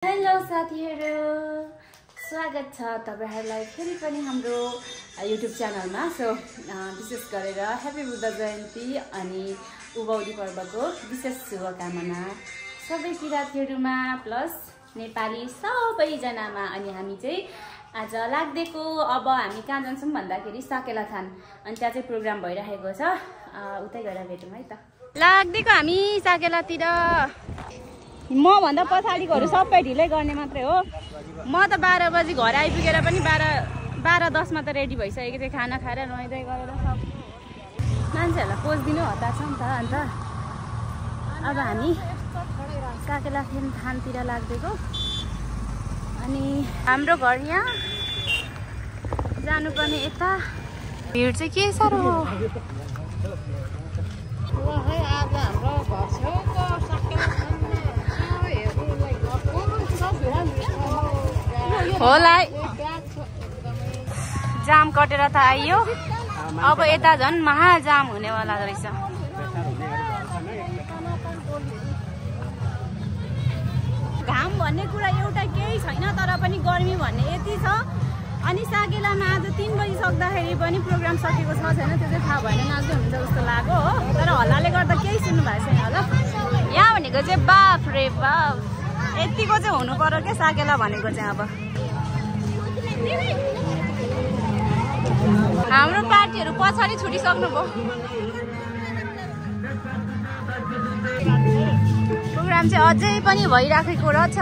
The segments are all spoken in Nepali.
हेलो साथीहरु, स्वागत छ तपाईहरुलाई फेरि पनि हाम्रो युट्युब च्यानलमा। विशेष गरेर ह्यापी बुद्ध जयन्ती अनि उभौली पर्वको विशेष शुभकामना सबै किरातीहरुमा प्लस नेपाली सबैजनामा। अनि हामी चाहिँ आज लाग्देको अब हामी कहाँ जान्छौं भन्दाखेरि साकेला थान, अनि त्यहाँ चाहिँ प्रोग्राम भइरहेको छ। उतै गएर भेटौँ है त। लाग्देको हामी साकेलातिर। म भन्दा पछाडीकोहरु सबै ढिलै गर्ने मात्रै हो। म त 12 बजी घर आइपुगेर पनि 12:10 मा त रेडी भइसकेको थिएँ, खाना खाएर नुहाइदै गरेर सब मान्छेहरुलाई पोज दिनु हतार छ नि त। अन्त अब हामी साकेला थानतिर लाग्देको। अनि हाम्रो घर यहाँ जानुपर्ने यता भिड चाहिँ के साह्रो हो। होला जाम कटेर त आइयो, अब यता झन् महाजाम हुनेवाला रहेछ। घाम भन्ने कुरा एउटा केही छैन, तर पनि गर्मी भन्ने यति छ। अनि साकेलामा आज 3 बजी सक्दाखेरि पनि प्रोग्राम सकेको छ छैन त्यो चाहिँ थाहा भएन, नाच्दै हुन्छ जस्तो लाग्यो हो। तर हल्लाले गर्दा केही सुन्नु भएको छैन होला। यहाँ भनेको चाहिँ बाफ रे बाफ, यतिको चाहिँ हुनु पर्यो क्या साकेला भनेको चाहिँ। अब हाम्रो पार्टीहरु पछाडी छुटिसक्नुभयो। प्रोग्राम चाहिँ अझै पनि भइराखेको रहेछ।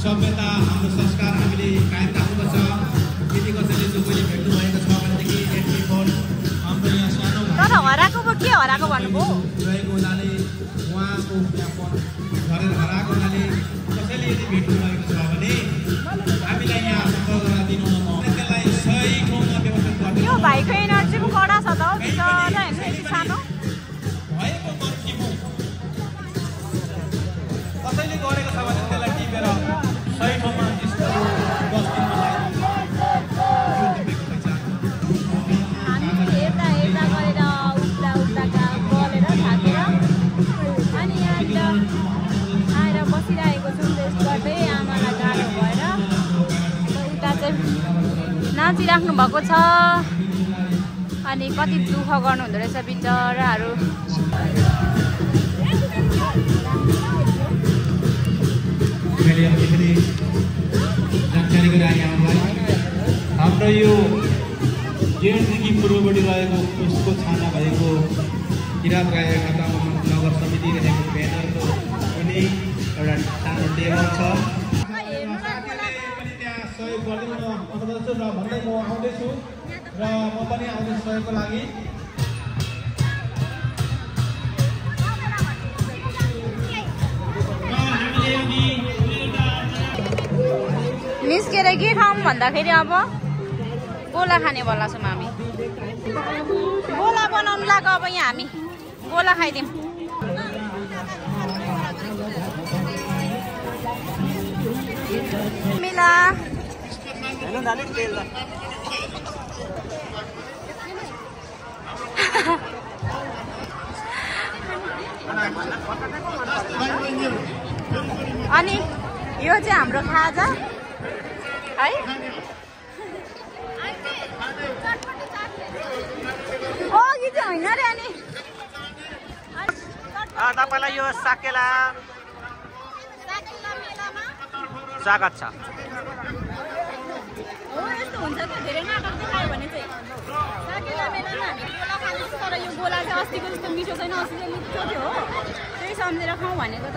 सभ्यता हाम्रो संस्कार हामीले कायम राख्नुपर्छ। यति कसैले जो पनि भेट्नु भएको छ भनेदेखि टेलिफोन हाम्रो यहाँ सानो तर हराएको पो के हराएको भन्नुभयो रहेको हुनाले उहाँको यहाँ फोन गरेर हराएको हुनाले कसैले यदि भेट्नु भएको छ भने हामीलाई यहाँ सम्पर्क गर्न दिनु न। त्यसलाई सही ठाउँमा व्यवस्थित गर्नु। यो भाइको एनर्जी पो कडा छ त हौ, बिचरा हैन यति सानो भएको मर्किमु कसैले गरेको छ भने त्यसलाई टिपेर सही ठाउँमा नाचिराख्नु भएको छ। अनि कति दुःख गर्नु हुँदो रहेछ बिचराहरू। जानकारी गराए हाम्रो यो गेटदेखि पूर्वपट्टि रहेको उसको छाना भएको किरात राई खाता नगर समिति रहेको ब्यानरको कुनै एउटा सानो टेबल छ। सहयोग गरिदिनु न भन्दै म आउँदैछु र म पनि आउने सहयोगको लागि। निस्केर के खाऊँ भन्दाखेरि अब गोला खाने भला छौँ हामी। गोला बनाउनु लाग्यो अब यहाँ हामी गोला खाइदिउँ। मिला अनि यो चाहिँ हाम्रो खाजा है। अघि चाहिँ होइन रे। अनि तपाईलाई यो साकेला स्वागत छ। हो यस्तो हुन्छ कि धेरै नाटक देखायो भने चाहिँ साकेला मेलामा हामी गोला खान्छौँ, तर यो गोला चाहिँ अस्तिको जस्तो मिठो छैन। अस्ति चाहिँ मिठो थियो हो, त्यही सम्झेर खाउँ भनेको त।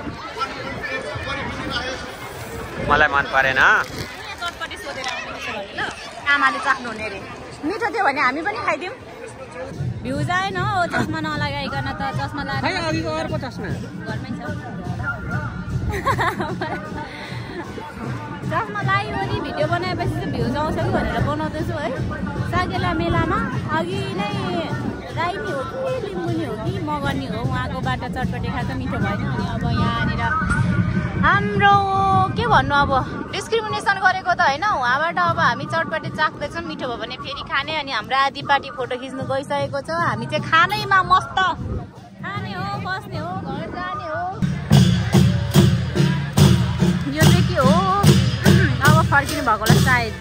मलाई मन परेन। चटपटी सोधेर आउनु ल, आमाले चाख्नु हुने रे। मिठो थियो भने हामी पनि खाइदिउँ। भ्युज आएन हो चस्मा नलगाइकन त चस्मा लगाएर अघिको अर्को चस्मा घरमै छ चस्मा लगायो नि भिडियो बनाएपछि चाहिँ भ्युज आउँछ कि भनेर बनाउँदैछु है साकेला मेलामा अघि नै राई नि हो कि लिम्बुनी हो कि मगनी हो उहाँकोबाट चटपटे खाँदा मिठो भएन अनि अब यहाँनिर हाम्रो के भन्नु अब डिस्क्रिमिनेसन गरेको त होइन उहाँबाट अब हामी चटपटे चाख्दैछौँ मिठो भयो भने फेरि खाने अनि हाम्रो आधी पार्टी फोटो खिच्नु गइसकेको छ हामी चाहिँ खानैमा मस्त खाने हो बस्ने हो घर जाने हो यो चाहिँ के हो अब फर्किनु भएको होला सायद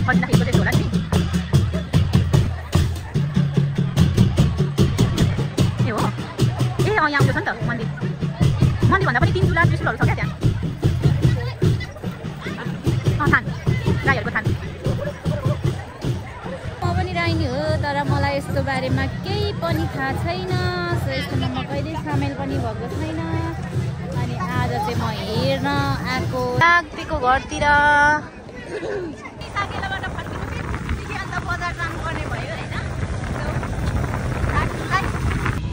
फर्किँदाखेरि होला नि ए हो ए यहाँ आउँछ नि त मन्दिर मन्दिरभन्दा पनि 3 चुला त्रिशुलहरू छ क्या त्यहाँ थान राईहरूको थान म पनि राई नै हो तर मलाई यस्तो बारेमा केही पनि थाहा छैन सो यस्तोमा म कहिल्यै सामेल पनि भएको छैन अनि आज चाहिँ म हेर्न आएको लाग्दीको घरतिर साकेलाबाट फर्किनु अन्त बजार जानुपर्ने भयो होइन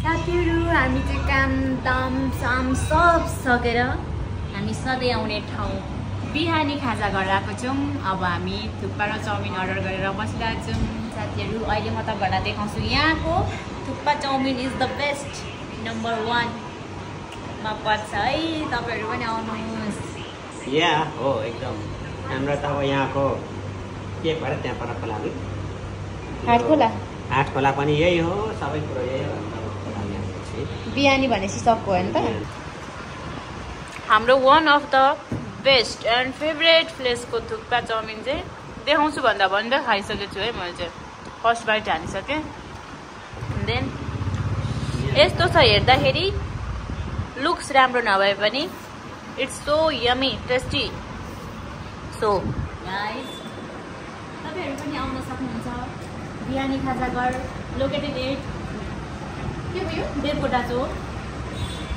साथीहरू हामी चाहिँ काम दाम साम सब सकेर हामी सधैँ आउने ठाउँ बिहानी खाजा गरेर आएको छौँ अब हामी थुक्पा र चाउमिन अर्डर गरेर बसिरहेको छौँ साथीहरू अहिले म तपाईँहरूलाई देखाउँछु यहाँको thukpa chowmein is the best number 1 मा पर्छ है तपाईँहरू पनि आउनुहोस् या हो एकदम हाम्रो त अब यहाँको के भएर त्यहाँ पर खोलामा हाट खोला पनि यही हो सबै कुरो यही हो बिहानी भनेपछि सबको हो नि त हाम्रो one of the best and favourite प्लेसको थुक्पा चाउमिन चाहिँ देखाउँछु भन्दा खाइसकेको छु है मैले चाहिँ फर्स्ट बाइट हानिसकेँ देन यस्तो छ हेर्दाखेरि लुक्स राम्रो नभए पनि it's so yummy tasty so guys तपाईँहरू पनि आउन सक्नुहुन्छ बिहानी खाजाघर लोकेटेड एट के भयो देवकोटा चोक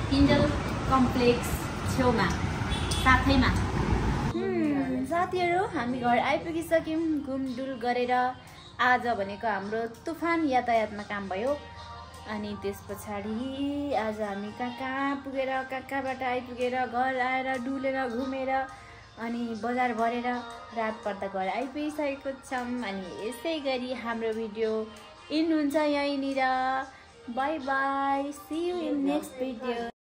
किन्डल कम्प्लेक्स छेउमा साथैमा साथीहरू हामी घर आइपुगिसक्यौँ घुमडुल गरेर आज भनेको हाम्रो तुफान यातायातमा काम भयो अनि त्यस पछाडि आज हामी कहाँ पुगेर कहाँबाट आइपुगेर घर आएर डुलेर घुमेर अनि बजार भरेर रात पर्दा घर आइपुगिसकेको छौँ अनि यसै गरी हाम्रो भिडियो इन हुन्छ यहीँनिर bye bye see you in next video